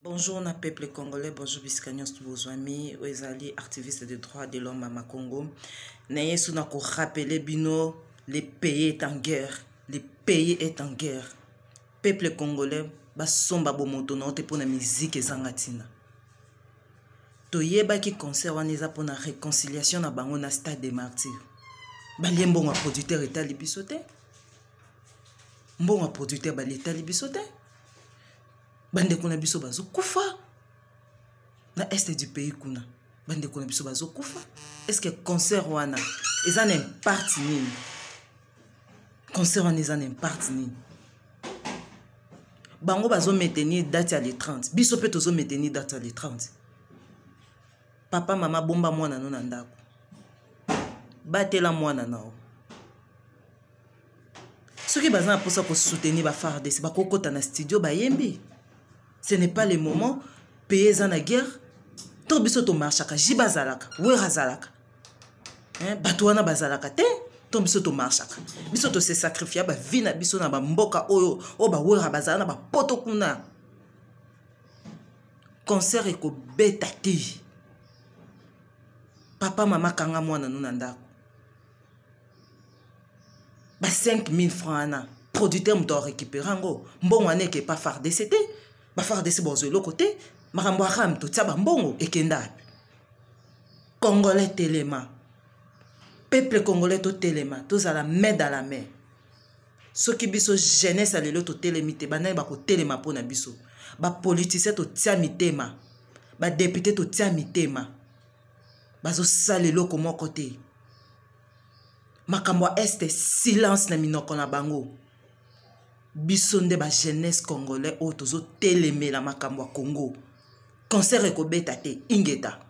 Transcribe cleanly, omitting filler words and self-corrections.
Bonjour na peuple congolais, bonjour bisika nyonso bozwami oyo ezali activiste de droit de l'homme mama Congo. Na yesu na ko rappeler bino le pays est en guerre, le pays est en guerre. Peuple congolais basomba bomoto na yo te mpo na miziki ezanga ntina. Toyebaki concert wana eza mpo na réconciliation na bango na stade des martyrs. Balie mbongo ya producteur etali biso te. Mbongo ya producteur balie etali biso te. Bandeko na biso bazokufa na est du pays kuna, bandeko na biso bazokufa. Est-ce que concert wana eza na impact nini? Concert wana eza na impact nini? Bango bazo maintenir date ya le 30, biso mpe tozo maintenir date ya le 30. Papa, mama, bomba mwana no na ndako, batela mwana na yo. Soki baza na mposa kosoutenir ba FARDC, bakokota na studio bayembi. Ce n'est pas le moment, pays eza na guerre. To biso tomarchaka, ji bazalaka, wera azalaka, bato wana bazalaka te. To biso tomarchaka, biso tose sacrifia bavie na biso na bamboka oyo oyo bawera bazala na bapoto kuna. Concert ekobeta te. Papa, mama, kanga mwana no na ndako. Ba 5000 francs wana producteur moto arécupérer yango, mbongo wana eke pa FARDC te. Ba FARDC bozwa eloko te. Makambo ya ram totia bambongo ekenda api? Congolais telema, peuple congolais totelema, tozala main dans la main. Soki biso jeunesse ya lelo totelemi te, banani bakotelema mpo na biso? Bapoliticien totia mitema, badéputé totia mitema, bazosala eloko moko te. Makambo ya est, silence na minoko na bango. Biso nde bajeunesse congolais oyo tozotelemela makambo ya Congo. Concert ekobeta te. Ingeta.